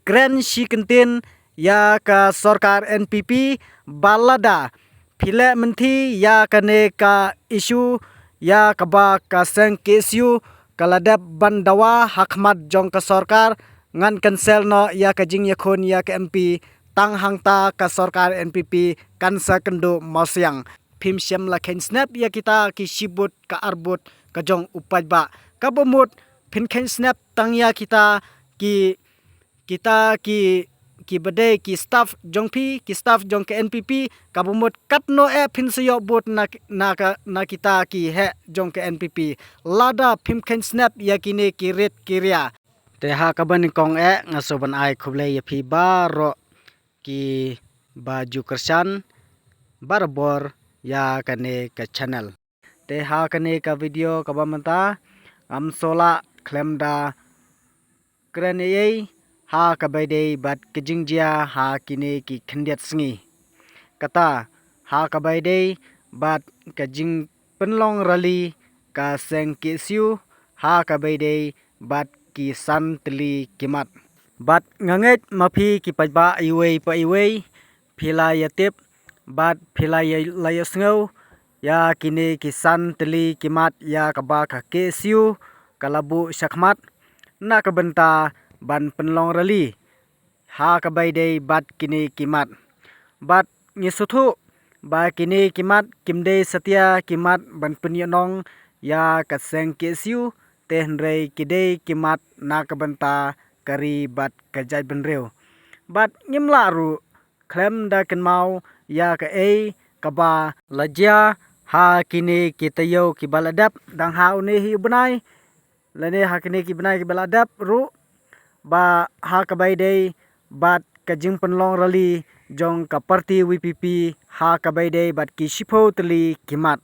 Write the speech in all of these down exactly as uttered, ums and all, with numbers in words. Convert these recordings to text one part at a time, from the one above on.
kren shi kyntien ïa ka sorkar N P P, ba lada phi leh mynthi ïa kane ka issue ïa kaba ka seng K S U ka la dep ban dawa ha khmat jong ka sorkar, ngan cancel noh ïa ka jingïakhun ïa ka M P, tang hangta ka sorkar N P P kan sa kynduh mawsiang. Phim shym la kheiñ snep ïa kita ki shibut ka arbut ka jong u paidbah. Kaba mut phin kheiñ snep tang ïa kita ki, kita ki, ki ba dei ki staff jong phi, ki staff jong ka N P P, kaba mut katno eh phin sa ïoh vote na, na ka, na kita ki heh jong ka N P P. Lada phim kheiñ snep ïa kine ki rit ki ria. Te ha kaba nyngkong eh nga sngewbha ban ai khublei ïa phi baroh ki ba ju kyrshan barabor ïa kane ka channel. Te ha kane ka video kaba mynta ngam shu lah khlem da kren ei ei ha kaba ïadei bad ka jingjia ha kine ki khyndiat sngi. Kata ha kaba ïadei bad ka jingpynlong rally ka seng K S U ha kaba ïadei bad ki san tylli ki mat. Bad nga ngeit ma phi ki paidbah iwei pa iwei phi la ïa tip bad phi la ïa, la ïa sngew ïa kine ki san tylli ki mat ïa kaba ka K S U ka la buh shakhmat na ka bynta ban pynlong rally ha kaba ïadei bad kine ki mat. Bad ngi sngewthuh ba kine ki mat kim dei satia ki mat ban pynïaid nong ïa ka seng K S U, te hynrei ki dei ki mat na ka bynta ka ri bad ka jaitbynriew. Bad ngim lah ruh khlem da kynmaw ïa kaei kaba la jia ha kine ki taïew kiba la dep, dang ha une hi u bnai lane ha kine ki bnai kiba la dep ruh, ba ha kaba ïadei bad ka jingpynlong rally jong ka party V P P ha kaba ïadei bad ki shiphew tylli ki mat.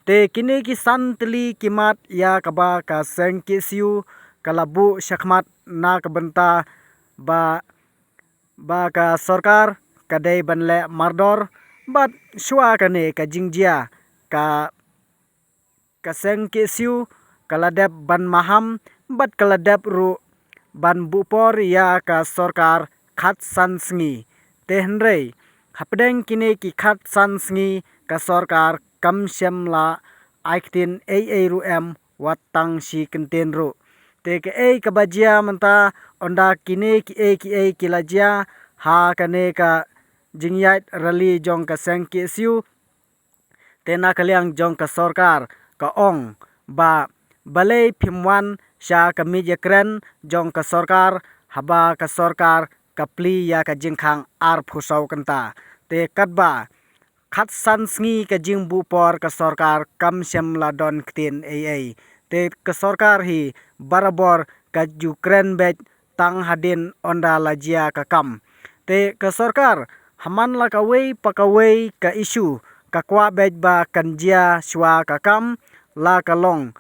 Te kine ki san tylli ki mat ïa kaba ka seng K S U ka la buh shakhmat na ka bynta ba, ba ka sorkar ka dei ban leh mardor, bad shuwa kane ka jingjia ka, ka seng K S U ka la dep ban maham bad ka la dep ruh ban buh por ïa ka sorkar khatsan sngi. Te hynrei hapdeng kine ki khatsan sngi ka sorkar kam shym la ai ktien ei ei ruh em, wat tang shi kyntien ruh. Te kaei kaba jia mynta, ynda kine kiei kiei ki la jia ha kane ka jingïaid rally jong ka seng K S U, te na ka liang jong ka sorkar ka ong ba balei phim wan sha ka miej ïakren jong ka sorkar haba ka sorkar ka plie ïa ka jingkhang arphew saw kynta. Te katba khatsan sngi ka jingbuh por ka sorkar kam shym la don ktien ei ei. Te ka sorkar hi barabor ka ju kren beit tang hadien ynda la jia ka kam. Te ka sorkar ha man la kawei pa kawei ka issue ka kwah beit ba kan jia shuwa ka kam, la ka long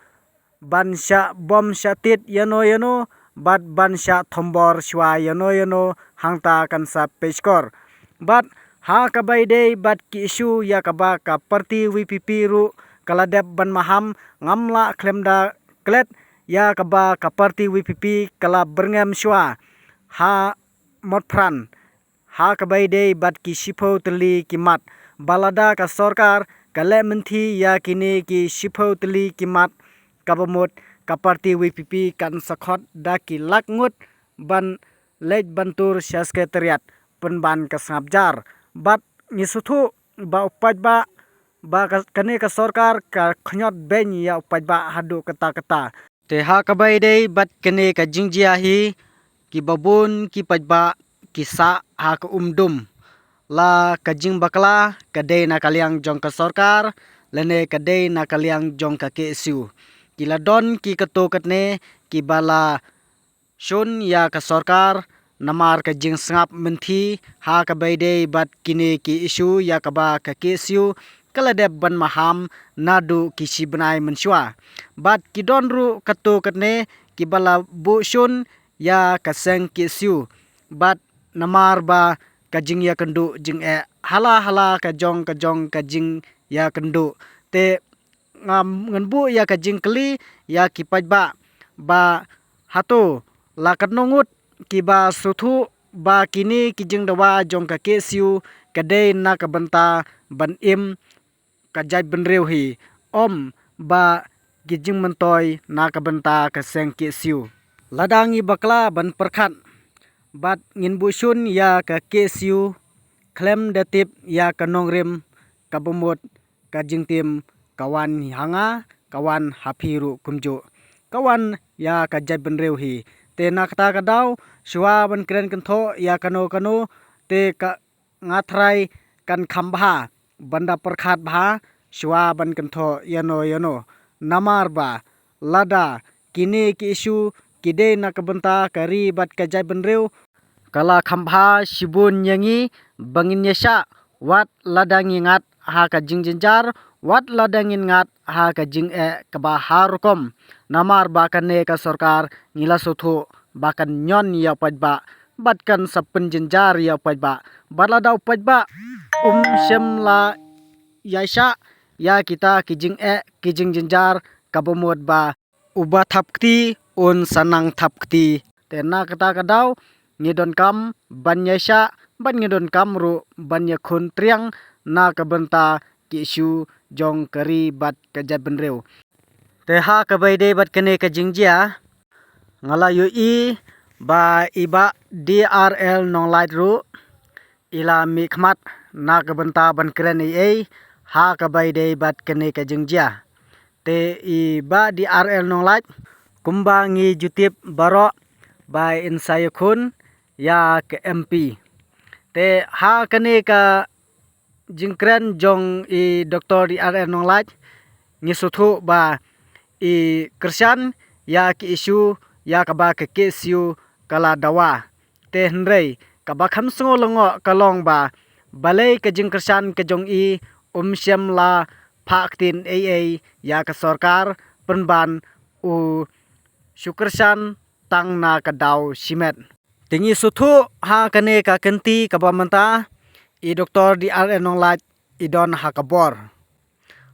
ban shah bom shah tit ïano ïano bad ban shah thombor shuwa ïano ïano, hangta kan sa pyrshah. Bad ha kaba ïadei bad ki issue ïa kaba ka party V P P ruh ka la dep ban maham, ngam lah khlem da klet ïa kaba ka party V P P ka la byrngem shuwa ha Motphran ha kaba ïadei bad ki shiphew tylli ki mat. Ba lada ka sorkar ka leh mynthi ïa kine ki shiphew tylli ki mat, kaba mut ka party V P P kan sa khot da ki lak ngut ban leit ban tur sha secretariat pynban ka sngap jar. Bad ngi sngewthuh ba u paidbah, ba ka, kane ka sorkar ka khñiot beiñ ïa u paidbah haduh katta katta. Te ha kaba ïadei bad kane ka jingjia hi, kiba bun ki paidbah ki sah ha ka um dum. La ka jingbakla ka dei na ka liang jong ka sorkar lane ka dei na ka liang jong ka K S U. Ki la don ki katto katne kiba la shun ïa ka sorkar namar ka jingsngap mynthi ha kaba ïadei bad kine ki issue ïa kaba ka K S U ka la dep ban maham naduh ki shi bnai mynshuwa. Bad ki don ruh katto katne kiba la buh shun ïa ka seng K S U. Bad namar ba ka jingïakynduh jingeh hala hala ka jong ka jong ka jingïakynduh. Te ngam, ngan buh ïa ka jingkylli ïa ki paidbah ba hato la katno ngut kiba sngewthuh ba kine ki jingdawa jong ka K S U ka dei na ka bynta ban im ka jaitbynriew hi, ym ba ki jingmyntoi na ka bynta ka seng K S U. Lada ngi bakla ban pyrkhat bad ngin buh shun ïa ka K S U khlem da tip ïa ka nongrim kaba mut, ka jingtim ka wan ha nga, ka wan ha phi ruh kumjuh, ka wan ïa ka jaitbynriew hi. Te na kata ka daw, shuwa ban kren kynthoh ïa kano kano, te ka nga trai kan kham bha ban da pyrkhat bha shuwa ban kynthoh ïano ïano. Namar ba lada kine ki issue ki dei na ka bynta ka ri bad ka jaitbynriew, ka la kham bha shibun ïa ngi ba ngin ïashah, wat lada ngi ngat ha ka jingjynjar, wat lada ngin ngat ha ka jingeh kaba har rukom. Namar ba kane ka sorkar ngi la sngewthuh ba kan ñion ïa u paidbah bad kan sa pynjynjar ïa u paidbah. Bad lada u paidbah um shym la ïashah ïa kita ki jingeh ki jingjynjar, kaba mut ba uba thap kti un sa nang thap kti. Te na kata ka daw, ngi donkam ban ïashah bad ngi donkam ruh ban ïakhun triang na ka bynta ki issue jong ka ri bad ka jaitbynriew. Te ha kaba ïadei bad kane ka jingjia, nga la ïohi ba i Bah D R L Nonglait ruh i la mihkhmat na ka bynta ban kren ei ei ha kaba ïadei bad kane ka jingjia. Te i Bah D R L Nonglait, kumba ngi ju tip baroh ba in sa ïakhun ïa ka M P. Te ha kane ka jingkren jong i Doktor D R L Nonglait, ngi sngewthuh ba i kyrshan ïa ki issue ïa kaba ka K S U ka la dawa. Te hynrei kaba kham sngew lyngngoh ka long ba balei ka jingkyrshan ka jong i um shym la phah ktien ei ei ïa ka sorkar, pynban u shu kyrshan tang na ka daw shimet. Te ngi sngewthuh ha kane ka kynti kaba mynta, i Doktor D R L Nonglait i don ha ka bor.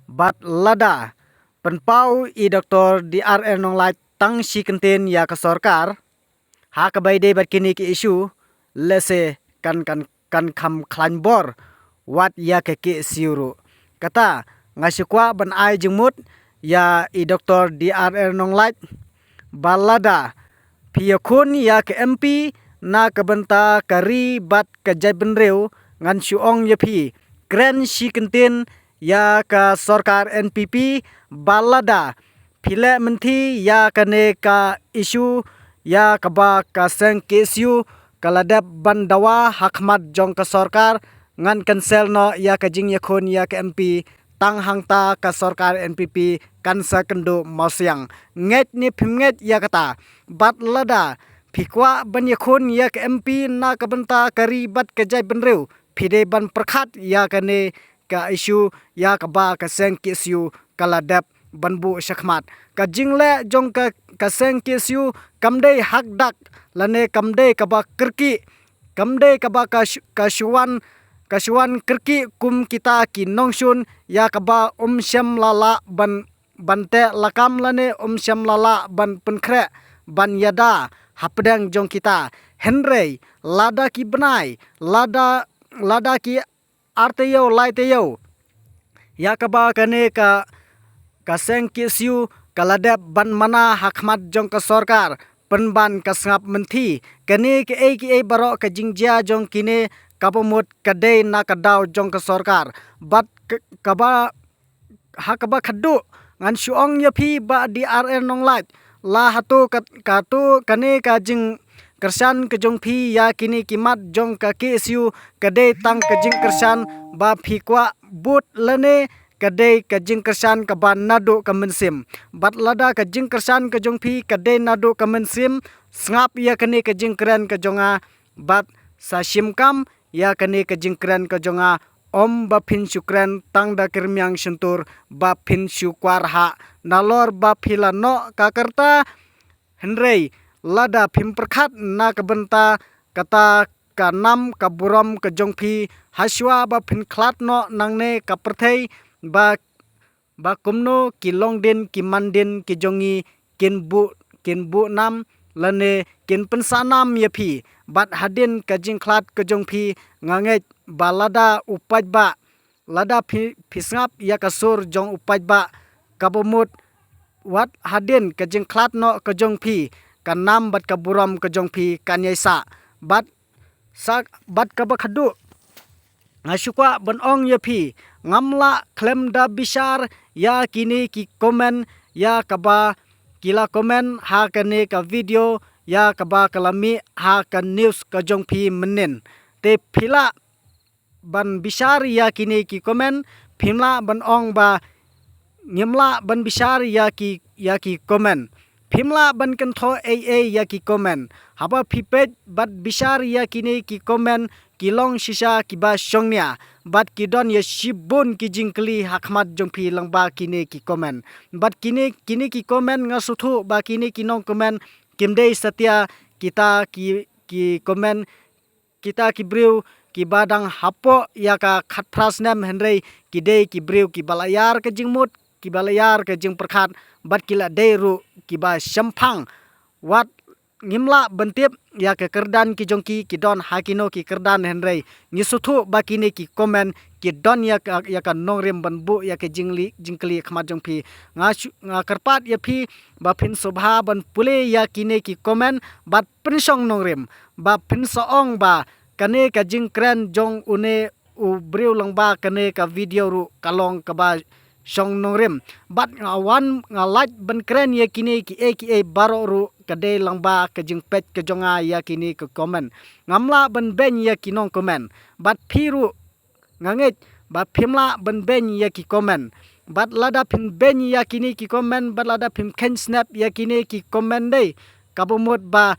Bad lada pynpaw i Doktor D R L Nonglait tang shi kyntien ïa ka sorkar ha kaba ïadei bad kine ki issue, lehse kan, kan, kan kham khlaiñ bor wat ïa ka K S U ruh. Kata nga shu kwah ban ai jingmut ïa i Doktor D R L Nonglait ba lada phi ïakhun ïa ka M P na ka bynta ka ri bad ka jaitbynriew, ngan shu ong ïa phi, kren shi kyntien ïa ka sorkar N P P ba lada phi leh mynthi ïa kane ka issue ïa kaba ka seng K S U ka la dep ban dawa ha khmat jong ka sorkar, ngan cancel noh ïa ka jingïakhun ïa ka M P, tang hangta ka sorkar N P P kan sa kynduh mawsiang. Ngeit ne phim ngeit ïa kata, bad lada phi kwah ban ïakhun ïa ka M P na ka bynta ka ri bad ka jaitbynriew, phi dei ban pyrkhat ïa kane ka issue ïa kaba ka seng K S U ka la dep ban buh shakhmat. Ka jingleh jong ka, ka seng K S U kam dei hakdak lane kam dei kaba kyrkieh, kam dei kaba ka shu-, ka shu wan, ka shu wan kyrkieh kum kita ki nongshun ïa kaba um shym la lah ban, ban teh lakam lane um shym la lah ban pynkhreh ban ïada hapdeng jong kita. Hynrei lada ki bnai, lada, lada ki ar taïew lai taïew ïa kaba kane ka, ka seng K S U ka la dep ban mana ha khmat jong ka sorkar, pynban ka sngap mynthi. Kane kiei kiei baroh ka jingjia jong kine kaba mut ka dei na ka daw jong ka sorkar. Bad ka, kaba, ha kaba khadduh ngan shu ong ïa phi Bah D R L Nonglait, la hato ka, kato kane ka jingkyrshan ka jong phi ïa kine ki mat jong ka K S U ka dei tang ka jingkyrshan ba phi kwah bud lane ka dei ka jingkyrshan kaba naduh ka mynsiem? Bad lada ka jingkyrshan ka jong phi ka dei naduh ka mynsiem, sngap ïa kane ka jingkren ka jong nga bad sa shim kam ïa kane ka jingkren ka jong nga, ym ba phin shu kren tang da ki rmiang shyntur ba phin shu kwah hah, nalor ba phi la noh ka rta. Hynrei lada phim pyrkhat na ka bynta kata ka nam ka burom ka jong phi, hashwa ba phin khlad noh nangne ka pyrthei, ba, ba kumno ki longdien ki mandien ki jong ngi kin buh, kin buh nam, lane kin pynsahnam ïa phi. Bad hadien ka jingkhlad ka jong phi, nga ngeit ba lada u paidbah, lada phi, phi sngap ïa ka sur jong u paidbah, kaba mut wat hadien ka jingkhlad noh ka jong phi, ka nam bad ka burom ka jong phi kan ïai sah. Bad sa, bad kaba khadduh, nga shu kwah ban ong ïa phi, ngam lah khlem da bishar ïa kine ki comment ïa kaba ki la comment ha kane ka video ïa kaba ka la mih ha ka news ka jong phi mynnin. Te phi lah ban bishar ïa kine ki comment, phim lah ban ong ba, ngim lah ban bishar ïa ki, ïa ki comment. Phim lah ban kynthoh ei ei ïa ki comment. Haba phi peit bad bishar ïa kine ki comment, ki long shisha kiba shongnia. Bad ki don ïa shibun ki jingkylli ha khmat jong phi lyngba kine ki comment. Bad kine, kine ki comment nga sngewthuh ba kine ki nongcomment kim dei satia kita ki, ki comment, kita ki briew kiba dang hapoh ïa ka khatphra snem, hynrei ki dei ki briew kiba la ïar ka jingmut, kiba la ïar ka jingpyrkhat, bad ki la dei ruh kiba shemphang. Wat ngim lah ban tip ïa ka kyrdan ki jong ki, ki don ha kino ki kyrdan, hynrei ngi sngewthuh ba kine ki comment ki don ïa ka, ïa ka nongrim ban buh ïa ka jingkylli, jingkylli khmat jong phi. Nga shu, nga kyrpad ïa phi ba phin sngewbha ban pule ïa kine ki comment bad pynshong nongrim. Ba phin sa ong ba kane ka jingkren jong une u briew lyngba kane ka video ruh ka long kaba shong nongrim. Bad nga wan, nga lait ban kren ïa kine kiei kiei baroh ruh ka dei lyngba ka jingpeit ka jong nga ïa kine ki comment. Ngam lah ban beiñ ïa ki nongcomment. Bad phi ruh, nga ngeit ba phim lah ban beiñ ïa ki comment. Bad lada phin beiñ ïa kine ki comment, bad lada phim kheiñ snap ïa kine ki comment dei, kaba mut ba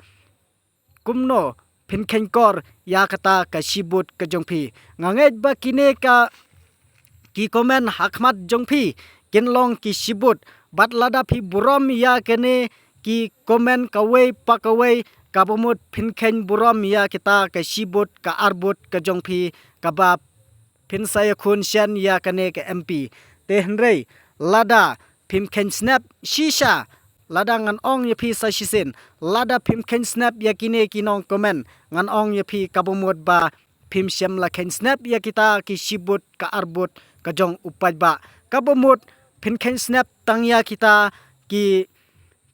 kumno phin kheiñ kor ïa kata ka shibut ka jong phi. Nga ngeit ba kine ka, ki comment ha khmat jong phi kin long ki shibut. Bad lada phi burom ïa kine ki comment kawei pa kawei, kaba mut phin kheiñ burom ïa kita ka shibut ka arbut ka jong phi, kaba phin sa ïakhun shen ïa kane ka M P. Te hynrei lada phim kheiñ snap shisha, lada ngan ong ïa phi sa shisien, lada phim kheiñ snap ïa kine ki nongcomment, ngan ong ïa phi kaba mut ba phim shym la kheiñ snap ïa kita ki shibut ka arbut ka jong u paidbah. Kaba mut phin kheiñ snap tang ïa kita ki,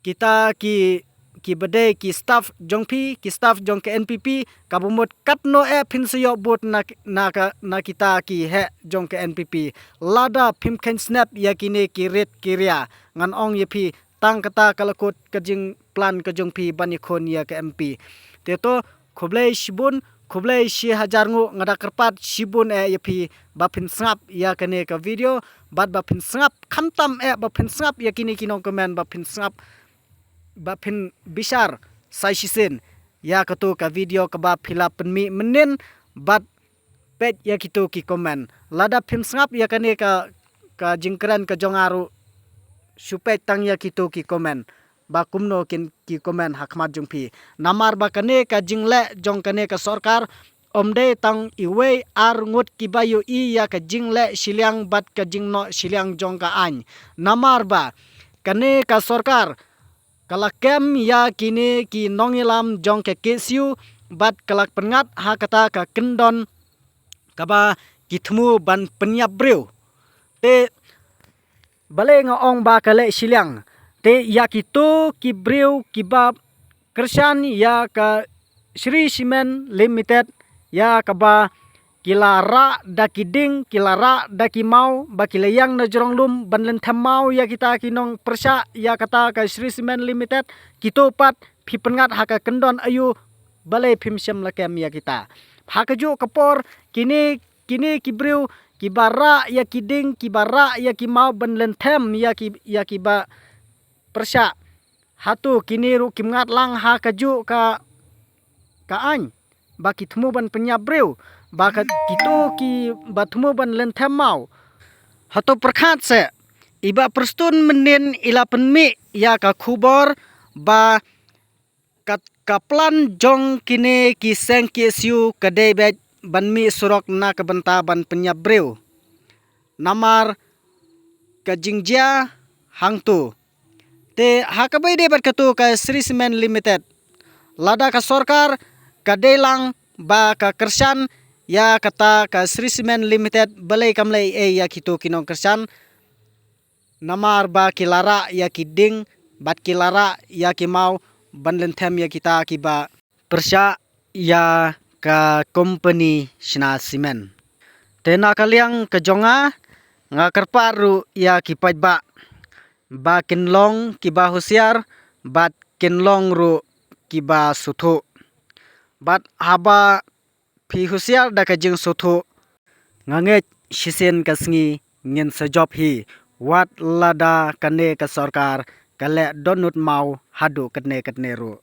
kita ki, kiba dei ki staff jong phi, ki staff jong ka N P P, kaba mut katno eh phin sa ïoh vote na, na ka, na kita ki heh jong ka N P P. Lada phim kheiñ snap ïa kine ki rit ki ria, ngan ong ïa phi tang kata ka la kut ka jingplan ka jong phi ban ïakhun ïa ka M P. Te to, khublei shibun, khublei shi hajar nguh, nga da kyrpad shibun eh ïa phi ba phin sngap ïa kane ka video, bad ba phin sngap khamtam eh, ba phin sngap ïa kine ki nongcomment, ba phin sngap, ba phin bishar sa shisien ïa kato ka video kaba phi la pynmih mynnin, bad peit ïa kito ki comment. Lada phim sngap ïa kane ka, ka jingkren ka jong nga ruh, shu peit tang ïa kito ki comment ba kumno kin ki comment ha khmat jong phi. Namar ba kane ka jingleh jong kane ka sorkar ym dei tang iwei ar ngut kiba ïohi ïa ka jingleh shiliang bad ka jingnoh shiliang jong ka aiñ. Namar ba kane ka sorkar ka la kem ïa kine ki nongïalam jong ka K S U bad ka la pynngat ha kata ka kyndon kaba ki thmu ban pynïap briew. Te balei nga ong ba ka leh shiliang? Te ïa kito ki briew kiba kyrshan ïa ka Shree Cement Limited, ïa kaba ki la rah da ki dieng, ki la rah da ki maw, ba ki la ïeng na jrong lum ban lynthem maw ïa kita ki nongpyrshah ïa kata ka Shree Cement Limited, kito pat phi pynngat ha ka kyndon aïu, balei phim shym la kem ïa kita? Ha kajuh ka por kine, kine ki briew kiba rah ïa ki dieng, kiba rah ïa ki maw ban lynthem ïa ki, ïa kiba pyrshah, hato kine ruh kim ngat lang ha kajuh ka, ka aiñ ba ki thmu ban pynïap briew, ba ka, kito kiba thmu ban lynthem maw? Hato pyrkhat seh, i Bah Prestone mynnin i la pynmih ïa ka khubor ba ka, ka plan jong kine ki seng K S U ka dei beit ban mih surok na ka bynta ban pynïap briew. Namar ka jingjia hangto. Te ha kaba ïadei bad katu ka Shree Cement Limited, lada ka sorkar ka dei lang ba ka kyrshan ïa kata ka Shree Cement Limited, balei kam leh ei ïa kitu ki nongkyrshan? Namar ba ki la rah ïa ki ding bad ki la rah ïa ki maw ban lynthem ïa kita kiba pyrshah ïa ka company shna cement. Te na ka liang ka jong nga, nga kyrpad ruh ïa ki paidbah ba kin long kiba husiar bad kin long ruh kiba sngewthuh. Bad haba phi husiar da ka jingsngewthuh, nga ngeit shisien ka sngi ngin sa jop hi, wat lada kane ka sorkar ka leh dohnud maw haduh katne katne ruh.